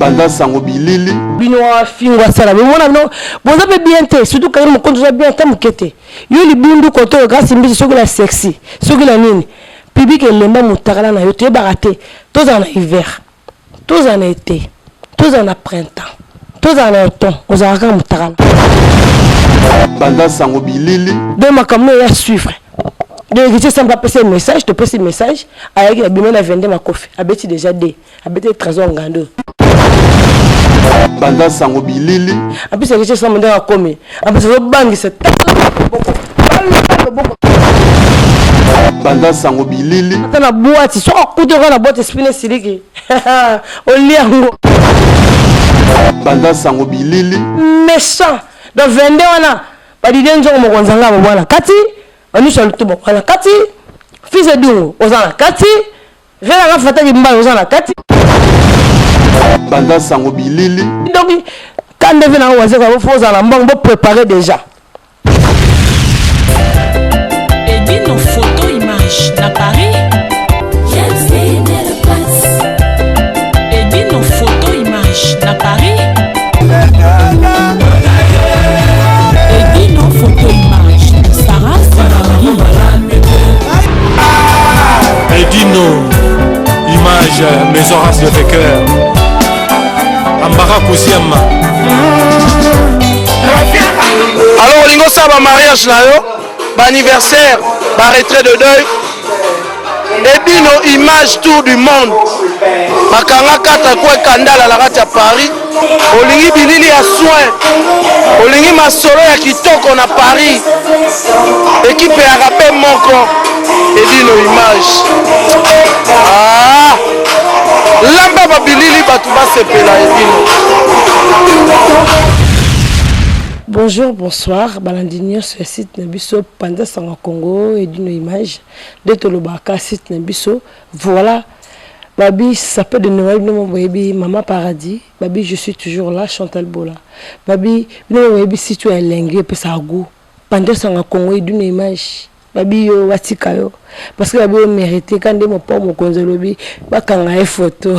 Panza sango bilili. Bino afingo asala bomona bino boza mpe bien te, surtout Karine Mokonzi oza bien ata moke te. Yo libundu kote oyo Grace Mbisi soki na sexy soki na nini public elemba mutakala na yo toyebaka te tozala na hiver tozala na ete tozala na printemps tozala na automne ozalaka kaka mutakala. Panza sango bilili. Donc makambo oyo ya suivre. Donc Héritier Samba apesi ye message, topesi message, ayaki abima na 22 makofi, abeti déjà 2. Abeti Trésor Ngando. Panza sango bilili. En plus Héritier Samba ndenge akomi, en plus azobangisa tala loboko, tala loboko. Panza sango bilili. Ata na boîte, soki akuti oka na boîte esprit na esiliki. Olia yango. Panza sango bilili. Méchant. Donc 22 wana ba Didier Nzongo mokonzi nga bobwana kati, ba Michel Lutumba bobwana kati, Fils Edungu oza na kati. Vera nga fataki mbala oza na kati. Panza sango bilili. Donc kanda ve na wazeka bo faut ozala mbongo bo préparer déjà. Edino photo image na Paris. Edino photo image na Paris. Edino photo image Sarah Sibangi. Edino, image, maison race de cœur. Ambara Kousiama. Alors olingi osala ba mariage na yo, ba anniversaire, ba retrait de deuil, Edino image tour du monde bakanga kata kwe kandala na kati ya Paris. Olingi bilili ya soin, olingi masolo ya kitoko na Paris, ekipe ya rape moko Edino image. Ah, lamba babilili bato basepela Edino. Bonjour, bonsoir, balandi nyonso ya site na biso Panza Sango Congo Edino Image nde tolobaka site na biso. Voilà, babi sapin de Noël bino moko boyebi Mama Paradis, babi je suis toujours là Chantal Bola. Babi bino moko boyebi site oyo ya elengi epesaka goût. Panza Sango Congo Edino Image. Babi yo batika yo parce que babi yo mérite ka nde mopao mokonzi alobi bakanga ye photo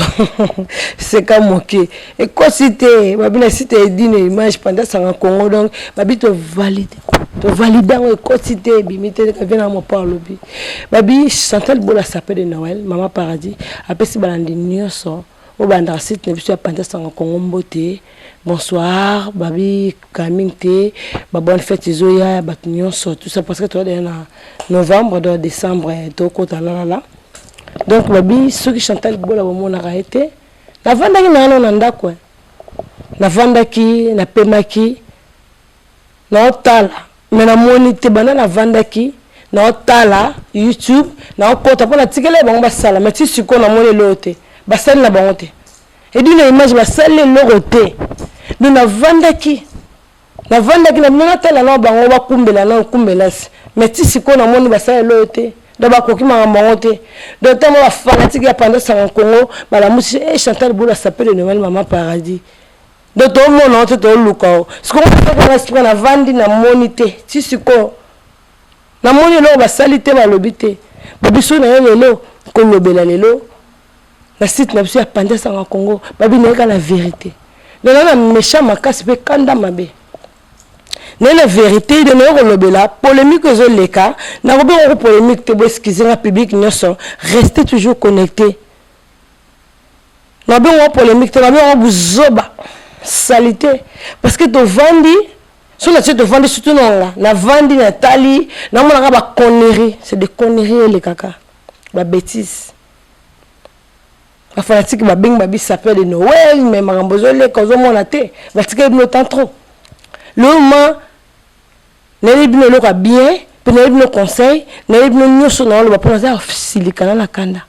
seka moke ekosi te babi na site Edino Image Panza Sango Congo donc babi to valide to valide yango ekoti te ebimi te kavie na mopao alobi babi Chantal Bola sapin de Noël Mama Paradis apesi balandi nyonso oyo balandaka site na biso ya Panza Sango Congo mbote bonsoir babi coming te ba bonne fête ezoya ya bato nyonso tout ça parce que toza deja na novembre donc décembre tokota lalala donc babi soki Chantal Bola bomonaka ye te navandaki na wana na ndako navandaki napemaki naotala me namoni te banda navandaki naotala YouTube naokota mpo natikela bango basala me ti sikoyo namoni eloko te basali na bango te Edino Image basali eloko te donc navandaki navandaki na bino natala nao bango bakumbela nao kumbelasi me ti sikoyo namoni basali eloko te donc bakoki makambo yango te donc ntango bafanatike ya Panza Sango Congo balamusi e Chantal Bola sapin de Noël Mama Paradis donc toomona o te tooluka o sikoyo sikoyo navandi namoni te ti sikoyo namoni eloko basali te balobi te babiso na ye lelo kolobela lelo na site na biso ya Panza Sango Congo babi nayeka na vérité donc na méchant makasi mpe kanda mabe naye na vérité de naye kolobela polémique ezoleka nakobenga ko polémique te bo excuse nga public nyonso restez toujours connecté nabenga polémique te nabenga buzoba salité parce que tovandi so na tie tovandi surtout nanga navandi natali namonaka ba conneries, c'est des conneries elekaka ba bêtises bafanatike babengi babi sapin de Noël mais makambo ezoleka ozomona te batikali bino temps trop loma nayebi bino eloko ya bien mpe nayebi bino conseil nayebi bino nyonso naoloba mpo naza silikana na kanda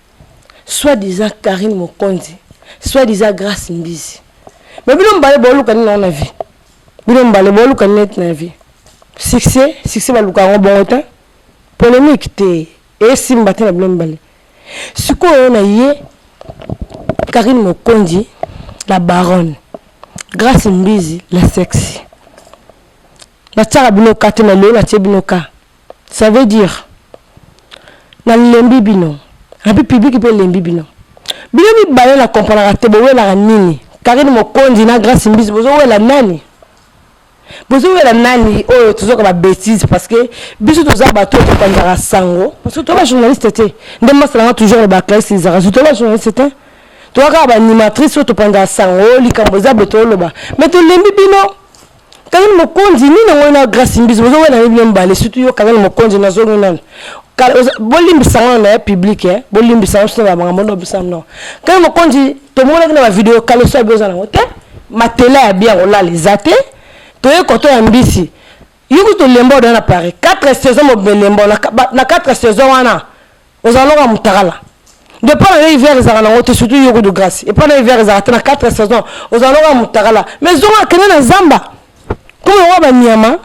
soit disant Karine Mokonzi soit disant Grâce Mbizi mais bino mibale booluka nini nango na vie bino mibale booluka neti na vie succès succès baluka yango bongo te polémique te esimba te na bino mibale sikoyo na ye Karine Mokonzi la baronne Grâce Mbizi la sexy natiaka bino ka te na lelo natie bino ka ça veut dire nalembi bino api public mpe elembi bino bino mibale na comprenaka te bowelaka nini. Karine Mokonzi na Grace Mbizi bozowela nani? Bozowela nani oyo tozoka ba bêtises? Parce que biso toza bato oyo topanzaka sango, parce que toza ba journaliste te. Nde masalanga toujours ba Clarisse Lizarazu, toza ba journaliste te, toza kaka ba animatrice oyo topanzaka sango. Likambo eza boye, toloba, mais tolembi bino. Karine Mokonzi, nini yango na Grace Mbizi bozowela bino mibale? Surtout yo Karine Mokonzi, nazongi nano, bolimbisanga na ya public, eh? Bolimbisanga so na bamakambo ndo bisa no. Karine Mokonzi, tomonaki na ba vidéo kaleso ya oza nango te, matela ya bien olala eza te. Toye koto ya mbisi yoki, tolemba oda na Paris 4 saison mobelemba na 4 saison wana ozala loka motakala. Depuis na yo hiver ezalaka nango te. Surtout yo kudu Grâce, epa na hiver ezalaka te. Na 4 saison ozala loka motakala. Mais zonga, akende na zamba comme yango banyama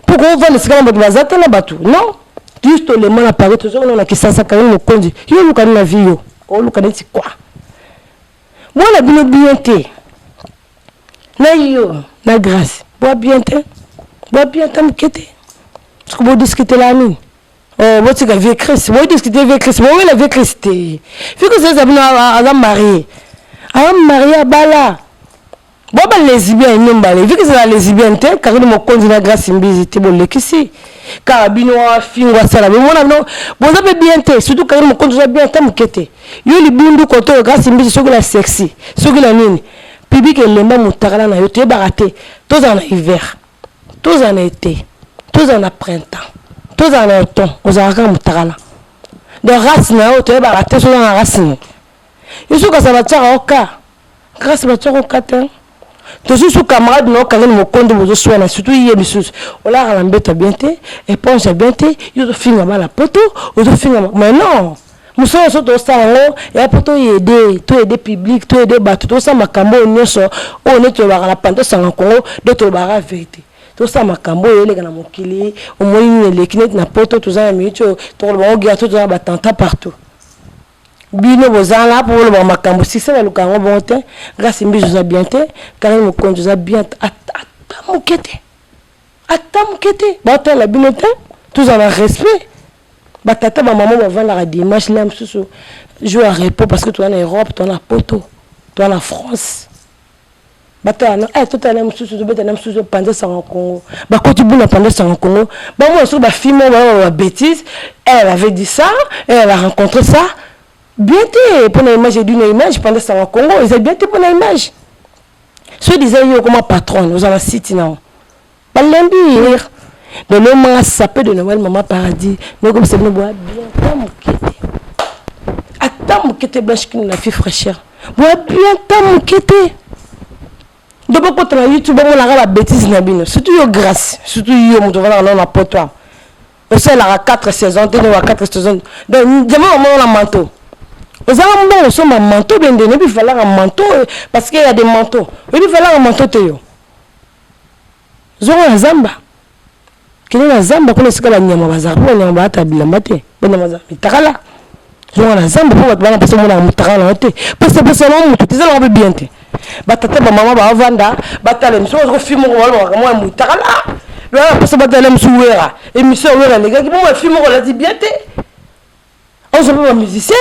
mpo kovanda esika na bato baza te na bato. Non, juste tolemba na Paris, tozonga na Kisasa. Karine Mokonzi, yo olukani na vie, yo oluka neti kwa mwana bino bien te. Na yo na Grâce boa bien te, boa bien te moke te. Parce que bodiscutela nini? Oh, botika vieux Chris, bodiscute vieux Chris, bowela vieux Chris te. Vieux Chris eza bino, aza marié, aza marié, abala. Bo ba lesbienne mibale, vieux Chris aza lesbienne te. Karine Mokonzi na Grâce Mbizi te, bolekisi kaka bino. Afingo asala bomona bino boza mpe bien te. Surtout Karine Mokonzi, oza bien te moke te. Yo libundu koto oyo Grâce Mbizi, soki na sexy, soki na nini, public elemba motakala na yo. Toyebaka te, tozala na hiver, tozala na été, tozala na printemps, tozala na automne, ozalaka kaka motakala. Donc race na yo toyebaka te soza na race nini. Yo soki asa batiaka oka Grâce, batiaka oka te. Tozwi su camarade na okangani mokondo, bozoswana. Surtout ye lisusu olaka na mbeto bien te, éponge ya bien te. Yo ozofinga bana poto, ozofinga. Mais non, mosala nyonso tosala yango ya mpo toyede, toyede public, toyede bato. Tosala makambo oyo nyonso oyo nde tolobaka na panto osanga Kongo, nde tolobaka vérité. Tosala makambo oyo eleka na mokili. Omoni nini eleki neti na poto? Toza na minute oyo tokoloba ngo guerre to, toza na batanta partout. Bino bozala mpo bolobaka makambo sise baluka yango bongo te. Grâce Mbizi oza bien te. Karine Mokonzi oza bien ata moke te, ata moke te. Baotala bino te. Tozala na respect. Batata, bamama bavandaka dimanche la mosusu jour ya repos, parce que toza na Europe, toza na poto, toza na France. Batala no, eh, totala mosusu, tobeta na mosusu. Panza sango Congo, bakoti buna panza sango Congo, bamona soki bafilme oyo baloba babêtise. Elle avait dit ça, elle a rencontré ça bien te mpona image eduna image. Panza sango Congo eza bien te mpona image. So disant yo okoma patronne, oza na site nango, balembi lelo manga sapin de Noël, mama paradis nokobisa bino boya bien ta moke te, ata moke te. Blanche Kino na fi fraîcheur, boya bien ta moke te. Ndo bokota na YouTube, bomonaka babêtise na bino. Surtout yo Grâce, surtout yo moto ovandaka nao na poto awa, osalelaka 4 saison te. Nde 4 saison, donc jamai omona na manteau. Ozanga mbongo osomba manteau bendene. Oyebi valaka manteau? Parce que ya des manteaux, oyebi valaka manteau te. Yo zonga na zamba, kende na zamba kuna esika banyama bazalaka, mpo banyama baata bilamba te, banyama bazala mitakala. Zonga na zamba mpo bato bana mposa omonaka motakala nango te. Pesapesa nango motu te, eza nango mpe bien te. Batata, bamama bavanda batala émission, bazoko film moko balobaka mwa motakala bana mposa batala mosu wera émission wera elekaki bongo. Film moko olati bien te, ozwa mpe bamusicien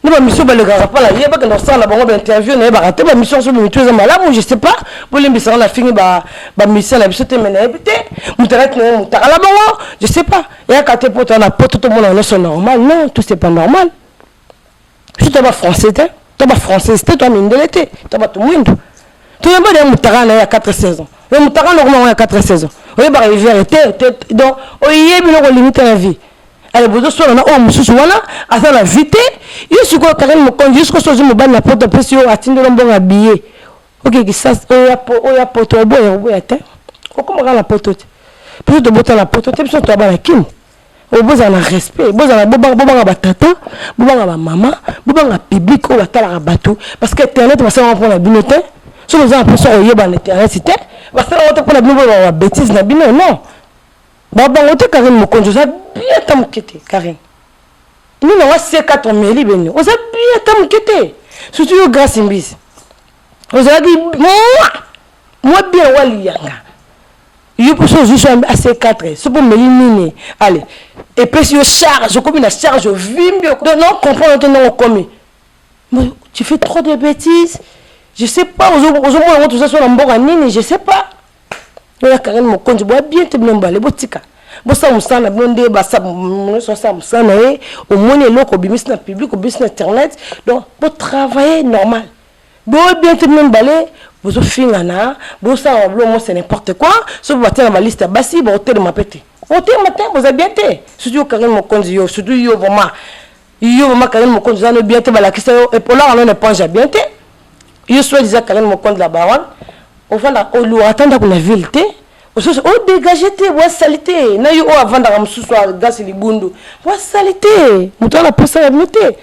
nde bamission balekaka mpa na ye, bakenda kosala na bango bainterview. Nayebaka te bamission so mitu eza malamu, je sais pas. Bolimbisanga, na fingi bamusicien na biso te, me nayebi te moto alati na ye motakala bongo, je sais pas. Eyaka te mpo toa na poto, tomona nyonso normal. Non, tout c'est pas normal. Biso to bafrançais te, to bafrançaise te, to mindele te, to bato mwindu. Toyamba de motakala na ye ya 4 saison. Ye motakala nokoma ya 4 saison, oyebaka hiver te. Donc oyebi noko olingi te na vie. Ale bozoswana na oyo mosusu wana aza na vie te. Yo sikoyo Karine Mokonzi, yo sikoyo so ozwi mobali na poto, apesi yo, atindela mbongo ya billet, okeki oya poto, oboya? Oboya te, okomaka na poto te. Biso tobota na poto te, biso toya bana Kini. Bozala na respect, bozala, bobanga batata, bobanga bamama, bobanga public oyo batalaka bato, parce que internet basalaka mpona bino te. Soki oza na mposa koyeba na internet te, basalaka te mpona bino boyeba babêtise na bino. Non, babango te. Karine Mokonzi, oza bien ata moke te. Karine nini yango C4 omeli bene, oza bien ata moke te. Surtout yo Grâce Mbisi, ozalaki mwa mwa bien waliyanga. Yo mpo so ozwi so AC4, so mpo omeli nini, ale epesi yo charge, okomi na charge, ovimbi. Donc non, comprendre te ndenge okomi. Tu fais trop de bêtises. Je sais pas ozomona yango toza so na mboka nini, je sais pas. Oyo Karine Mokonzi, boya bien te bino mibale, botika bosala mosala na bino nde nyonso asala mosala na ye. Omoni eloko obimisi na public, obimisi na internet, donc botravailler normal. Boya bien te bino mibale, bozofingana, bosala babilo mo, c'est n'importe quoi. Soki batia na baliste ya basi, bakotelema mpe te, botelema te, boza bien te. Surtout yo Karine Mokonzi, yo surtout, yo vraiment, yo vraiment Karine Mokonzi, oza no bien te. Balakisa yo epolaka no na éponge ya bien te. Yo soit disant Karine Mokonzi la baronne, ofanda oluka ata ndako na ville te, osusu odégage te, bwasali te na yo oyo avandaka mosusu agasi libundu, bwasali te. Moto wana posa ya bino te,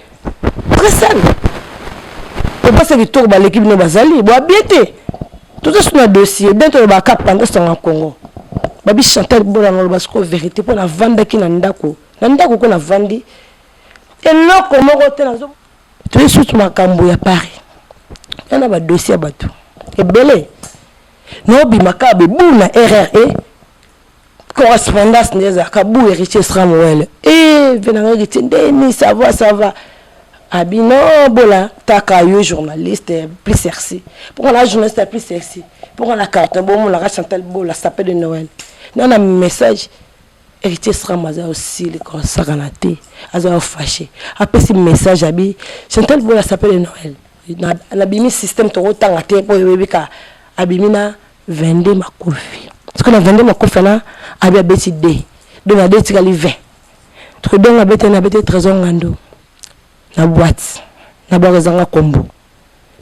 très sale. Opasa kitoko, baleki bino, bazali bwa bien te. Toza su na dossier bien, tolobaka panda songa Congo. Babi Chantal Bola, naloba sikoyo vérité, mpo navandaki na ndako, na ndako ko navandi eloko moko te. Nazo toye susu makambo ya Paris ya na badossier ya bato ebele. Naobima kaka bebu na rre correspondance nde ezalaka bu Héritier Samuel e venanga Héritier ndeni, ça va, ça va. Abi non, Bola taka yo journaliste plus sexy. Pourquoi la journaliste plus sexy? Pourquoi la carton bomonaka Chantal Bola sapin de Noël na na message? Héritier Sram aza osili kosakana te, aza ofâché, apesi message, abi Chantal Bola sapin de Noël nabimi système tokotanga te mpo oyebi ka abimi na 22 makofi. Parce que na 22 makofi wana, abi abeti d, donc ade etikali 20. Tokodonga abete na abete Trésor Ngando na boîte na boîte ezanga kombo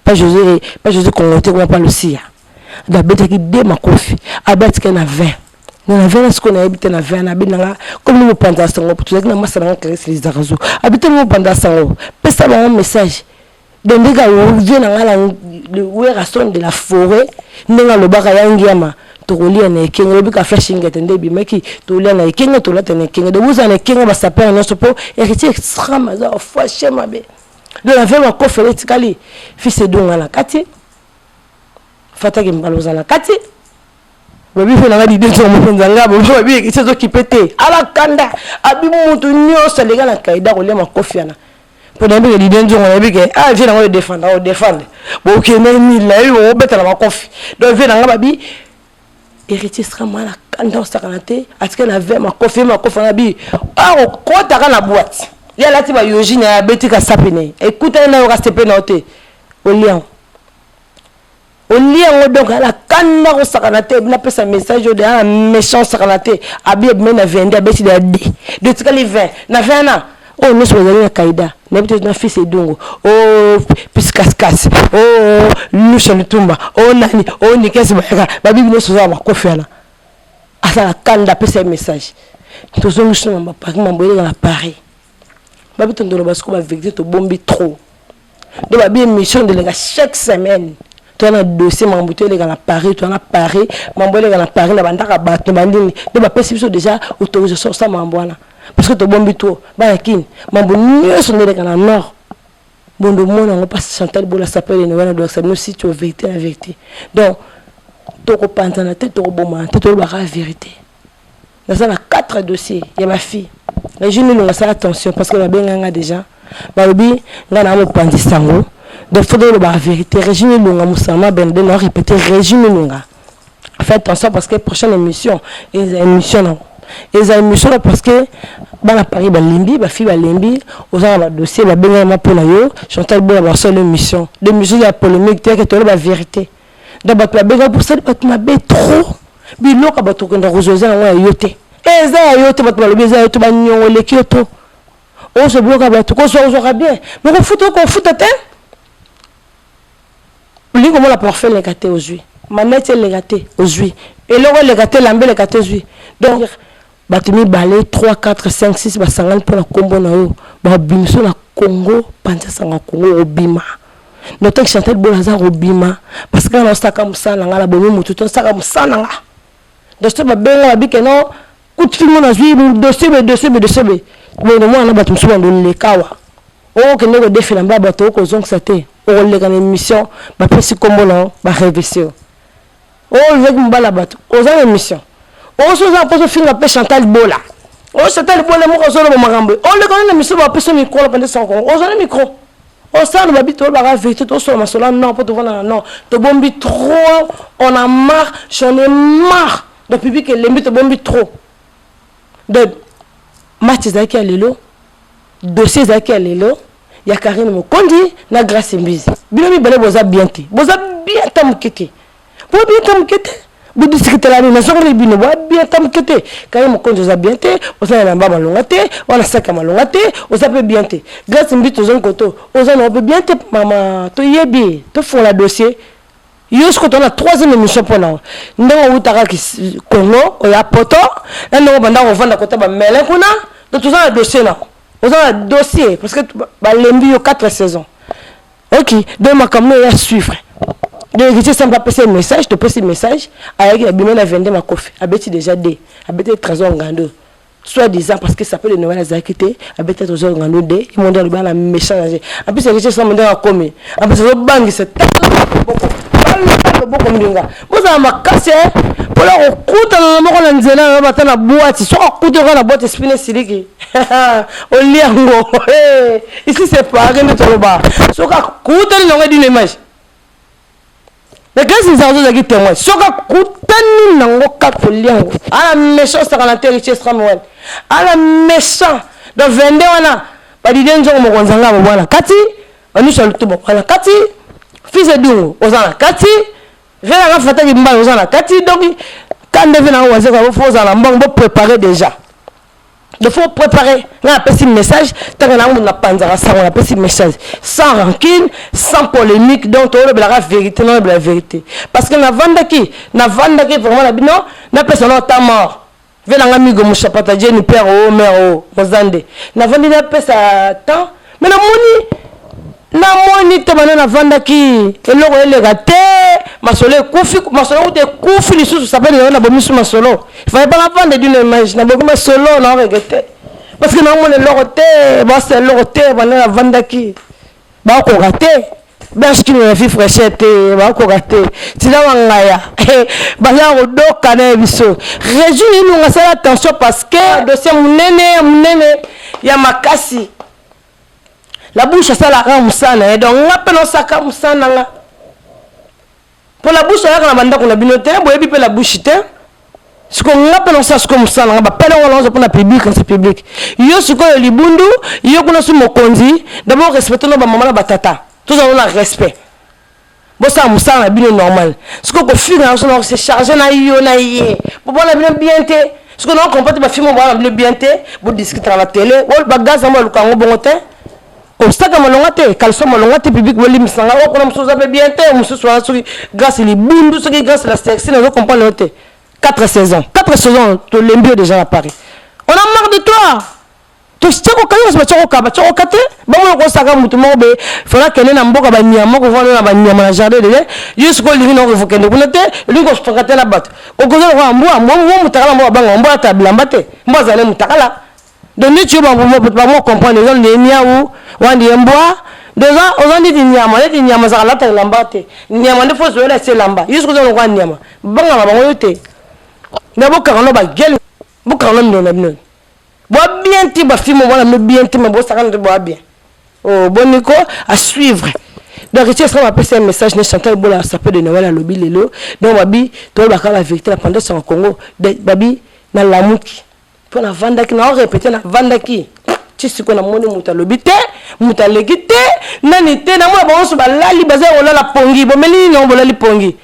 pas José, pas José Congo te, kuma pa Lucia. Donc abetaki de makofi, abi atikali na 20. Na 20 na sikoyo nayebi te. Na 20 na abi nanga comme ni mopanza sango, tozalaki na masa nanga Clarisse Lizarazo, abi te mopanza sango, pesa bango message. Donc ndenge vie na ngai na Werrason de la forêt, ndenge alobaka ya ngiama, tokolia na ekenge, olobi ka flash ngete nde ebimaki, tolia na ekenge, tolata na ekenge, donc bozala na ekenge, basapeur nyonso, mpo Héritier extrême aza ofâché mabe. Donc na 20 makofi etikali, fils Edonga na kati, Fataki Mbala oza na kati. Babi mpe nanga dide nzongo mokonzi anga babi Héritier azokipe te, alakanda abi mutu nyonso alenga na kaida kolia makofi wana, mpo nayebi ke dide nzongo, nayebi ke ah vie nango odéfendre, odéfendre, bokende nini, nayebi obetala makofi. Donc vie nanga babi Héritier sera mwana kanda osakana te, atikali na 20 makofi. Ye makofi wana bi akokɔtaka na boîte, ye alati bayoji na ye, abetika sape na ye, ekutani na yoka sepe na yo te, olia yango, olia yango. Donc ala kanda kosakana te, napesa message oyo ala méchant osakana te. Abi abimi na 22, abeti ya d de, etikali 20. Na 20 na oyo nyonso bazali na kaida, nayebi te na fils Edongo o pisikaskas o Lucia Lutumba o nani o Nikesi bayaka babibi nyonso oza na makofi wana. Asala kanda, apesa ye message. Tozongi so na baparis, mambo eleka na Paris, babi tondolo basiko bavérité tobombi trop. Donc babi émission ndeleka chaque semaine, toza na dossier mambo to eleka na Paris, toza na Paris, mambo eleka na Paris na bandaka bato bandini nde bapesi biso déjà autorisation osala mambo wana, parce que tobombi to bana kini mambo nyonso nde eleka na nord. Bondo omona yango mpasi. Chantal Bola sapele wana dolakisa bino si tu vérité na vérité. Donc tokopanzana te, tokobomana te, tolobaka vérité. Naza na 4 dossiers ya bafille. Régine Elongo, asala attention, parce que babenganga déjà, balobi ngai na mopanzi sango. Donc faut tolobaka vérité. Régine Elonga mosama bende na répéter, Régine Elonga, faites attention, parce que prochaine émission eza émission nango, eza émission na, parce que bana Paris balembi, bafille balembi. Oza na badossier, babengama mpona yo Chantal Bola, basala émission de émission ya polémique te, ke toloba vérité. Donc bato babengaka posali bato mabe trop, biloko bato okenda kozwa eza yango ya yo te, eza ya yo te. Bato balobi eza ya yo te, baniongo eleki yo to ozwa biloko ya bato, kozwa ozwaka bien, mais kofuta okofuta te. Olingi komona parfum eleka te, ozwi maneti eleka te, ozwi eloko eleka te, elamba eleka te, ozwi. Donc bato mibale, 3, 4, 5, 6 basangani mpona nkombo na yo, babimiso na Congo panza sanga Congo obima. Donc tant que Chantal Bola aza kobima, parce que nga naosaka mosala na nga, na bomi motu to osaka mosala na nga. Donc so babenga babike no coup de fil mo, nazwi dossier be, dossier be, dossier be bono mwana. Bato mosusu bandoleka awa, okokende kodefela mba bato, okozongisa te, okoleka na émission, bapesi nkombo na yo, barevesi yo, ozwaki mobala bato, oza na émission, oso oza mposo ofinga mpe Chantal Bola. O Chantal Bola moko ozoloba makambo, oleka na émission, bapesi micro na pande sango Kongo, oza na micro. Osala babi tolobaka vérité, tosolola masolo ya nord mpo tovanda na nord, tobombi trop, on a marre, j'en ai marre. Donc public elembi, tobombi trop. Donc match ezalaki ya lelo, dossier ezalaki ya lelo ya Karine Mokondi na Grâce Mbizi. Bino mibale boza bien te, boza bien ta moke te, boza bien ta moke te. Bodisikitela nini? Nazongoli bino, boza bien ta moke te. Karine Mokonzi, oza bien te, oza na elamba malonga te, wana saki ya malonga te, oza mpe bien te. Grâce Mbizi, tozongi koto, oza nango mpe bien te. Mama, toyebi, tofongola dossier. Yo sikoyo, toza na troisième émission mpo na ndenge outaka Congo oya Poto, na ndenge obanda kovanda kota bamele kuna. Donc toza na dossier nako, oza na dossier parce que balembi yo 4 saisons. Ok, donc makambo oyo ya suivre. Donc Héritier Sample apesi message, topesi message, ayaki abimi na 22 makofi, abeti déjà d abeti Trésor Ngando, soit disant parce que Sapin de Noël azalaki te, abeti Trésor Ngando d monde alobi ana méchant. En plus, Héritier Sample, ndenge akomi, en plus azobangisa loboko, loboko mbinga. Bozala makasi mpona kokutana na moko na nzela na bata na boîte. Soki akuti oka na boîte, espine esiliki, olia yango. Ici c'est Paris nde toloba. Soki akutani nango, edino image na Grâce Nzango, ozalaki témoin. Soki akutani nango kaka, olia yango. Ala méchant, osaka na te. Héritier Samuel ala méchant. Donc 22 wana, badide nzongo, mokonzi anga bobwana kati banyusu ya lutu bobwana kati, fils Edungu oza na kati, ve nanga Fataki Mbai oza na kati. Donc kande ve nanga wazeka, bofo ozala na mbongo, bopréparer déjà. Il faut préparer. Nga apesi message ntango nango napanzaka sango, napesi message sans rancune, sans polémique. Donc tolobelaka vérité, nalobela vérité parce que navandaki vraiment na bino, napesa no ta mort ve nanga migo moshapata jeni père o mare o mozande. Navandi, napesa temps, mais namoni te. Bana navandaki, eloko eleka te, masolo ekufi, masolo kuta ekufi lisusu. Sapele yango nabomi su masolo, ifale mpa navanda dino image, nabomi masolo na regretter parce que naomona eloko te, basa eloko te. Bana navandaki, bakoka te, berge na fi fraîcheur te, bakoka te. Tina wangaya baza kodoka na biso. Régine Ilunga, asala attention parce que dossier monene monene ya makasi. La bouche asalaka mosala na ye, donc nga mpe nosaka mosala na nga mpo la bouche ayaka na bandako na bino te, boyebi mpe la bouche te. Sikoyo nga mpe nosala sikoyo mosala na nga, bapele ngo naoza mpona public nse public. Yo sikoyo libundu, yo kuna so mokonzi, d'abord respecte no bamama na batata, tozala na respect, bosala mosala na bino normal. Sikoyo kofinga na so na se charge na yo na ye, bobona bino bien te. Sikoyo na comprendre te, bafilme bobona bino bien te, bodiscutaka na télé, bagaz yango baluka yango bongo te, osaka malonga te, caleçon malonga te. Public, bolimbisanga oyo kuna mosusu oza mpe bien te, mosusu wana soki Grâce libundu, soki Grâce la sexy, nazo comprendre yo te. 4 saisons, 4 saisons, tolembi yo déjà na Paris, on a marre de toi. Totiakoka nyonso, batiakoka, batiakoka te. Bango kosaka motu moko boye, fala kende na mboka banyama, kovanda na banyama na jardin de yo. Sikoyo olingi na kokende kuna te, olingi kofaka te na bato, okoza lokola mbwa. Mbwa mutakala, mbwa babanga mbwa ata bilamba te, mbwa azali mutakala. Donc neti yo bamo comprendre, eza nde miau wandi ye mbwa, oza ndeti nyama, neti nyama azalaka lataka elamba te. Nyama nde fo zoyela esi elamba. Yo soki oza lokola nyama, bangaka bango yo te. Nde bokanga no bagele, bokanga no minoko na bino. Boa bien te, bafilme wana bino bien te, me bosaka te, boa bien. Oh, boniko à suivre. Donc Richard sera bapesa un message na Chantal Bola, Sapin de Noël, alobi lelo. Donc babi tolobaka la vérité na pendant sango Congo. Babi nalamuki mpo navandaki, na orépété, navandaki ti sikoyo, namoni moto alobi te, moto aleki te, nani te. Namona bango nyonso balali, baza kolala pongi. Bomeli nini yango? Bolali pongi,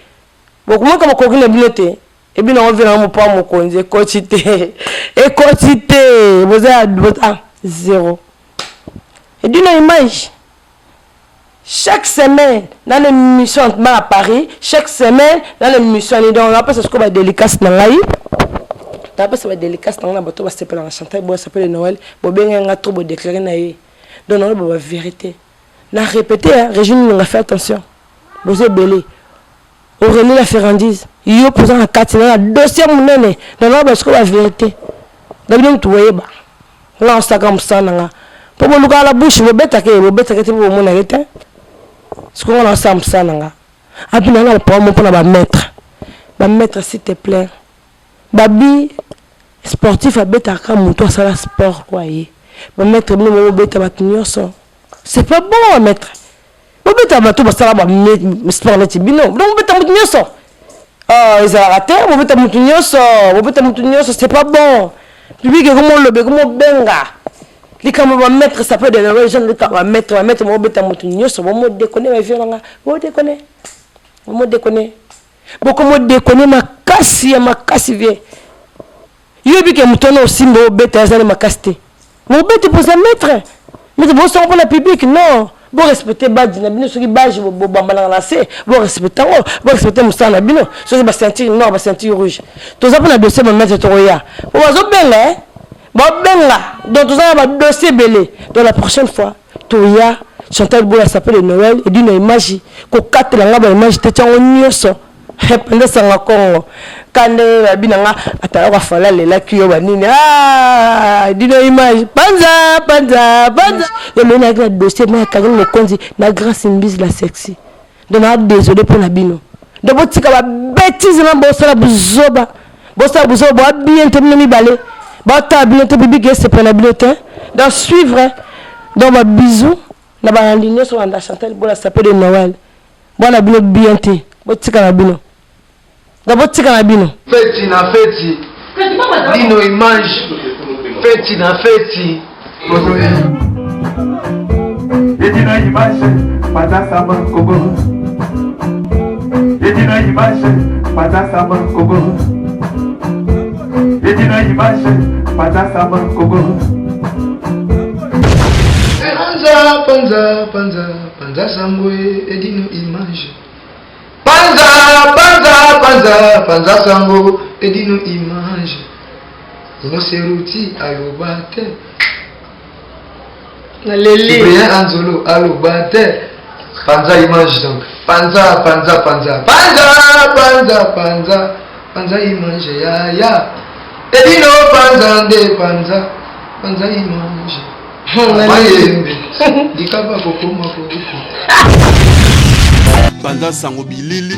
bokomoka bokoki na bino te. Ebino yango vena mopa mokonzi ekoti te, ekoti te, boza ya ah, zéro. Edino image, chaque semaine dans l'émission à Paris, chaque semaine dans l'émission. Donc napesa sikoyo badédicace na ngai, napesa badédicace na ngai na bato basepelaka Chantal Boy, Sapin de Noël. Bobenge nga trop, bodéclare na ye. Donc naloba bavérité, na répété. Régine Nonga, fait attention, boza ebele. Aurélie la Ferrandise, yo mpoza na kati na dossier monene. Naloba sikoyo bavérité na bino, mutu boyeba nga osaka mosala na nga mpo bolukaka la bouche, bobetaka ye, bobetaka te mpo bomonaka te. Sikoyo nga na osala mosala na nga api na nga na mo mpona bamaître, bamaître, s'il te plaît. Babi sportif abetaka moto asala sport kwa ye. Bamaître, bino bobeta bato nyonso, c'est pas bon. Maître Bobeta bato basala ba sport neti bino. Donc bobeta moto nyonso. Ah, ezalaka te, bobeta moto nyonso, bobeta moto nyonso, c'est pas bon. Public ekomo loba, ekomo benga. Likambo ba maître ça peut de Noël, jeune likambo ba maître, ba maître bobeta moto nyonso, bomo déconner ba vieux nanga, bo déconner. Bomo déconner. Bokomo déconner makasi ya makasi vieux. Yo oyebi ke moto wana osimba obeta aza na makasi te. Mobeti poza maître. Maître bosongo mpona public non. Bo respecter badge na bino soki badge bobambanaka na se, bo respecter yango, bo respecter mosala na bino. Soki ba ceinture noire, ba ceinture rouge. Toza mpona dossier ba maître tokoya. Po bazobenga eh. Babenga. Donc toza na ba dossier ebele. Donc la prochaine fois toya Chantal Bola sapin de Noël edino image kokatela nga ba image te tiango nyonso. Pende sanga Congo kande babi na nga atalaka fala alelaki yo banini ah, dino image panza panza panza yo loni ayaki na dossier ma ya Karine Mokonzi na Grace Mbizi la sexy donc na désolé mpo na bino donc botika ba bêtise na bosala buzoba bosala buzoba boa bien te bino mibale batala bino te bibiki esepela na bino te donc suivre donc ba bisous na balandi nyonso banda Chantal Bola sapin de Noël Bwana bino bien te botika na bino donc botika na bino. Feti na feti Dino image feti na feti. Edino image Patasa Congo Edino image Patasa Congo Edino image Patasa Congo Panza panza panza Panza sango edino image. Panza panza panza panza sango edino image. Ino seruti aloba te. Naleli. Cyprien Anzolo aloba te. Panza image donc. Panza panza panza panza panza panza panza image ya ya. Edino panza nde panza panza image. Mayembe likaba kokoma kouko. Panza sango bilili.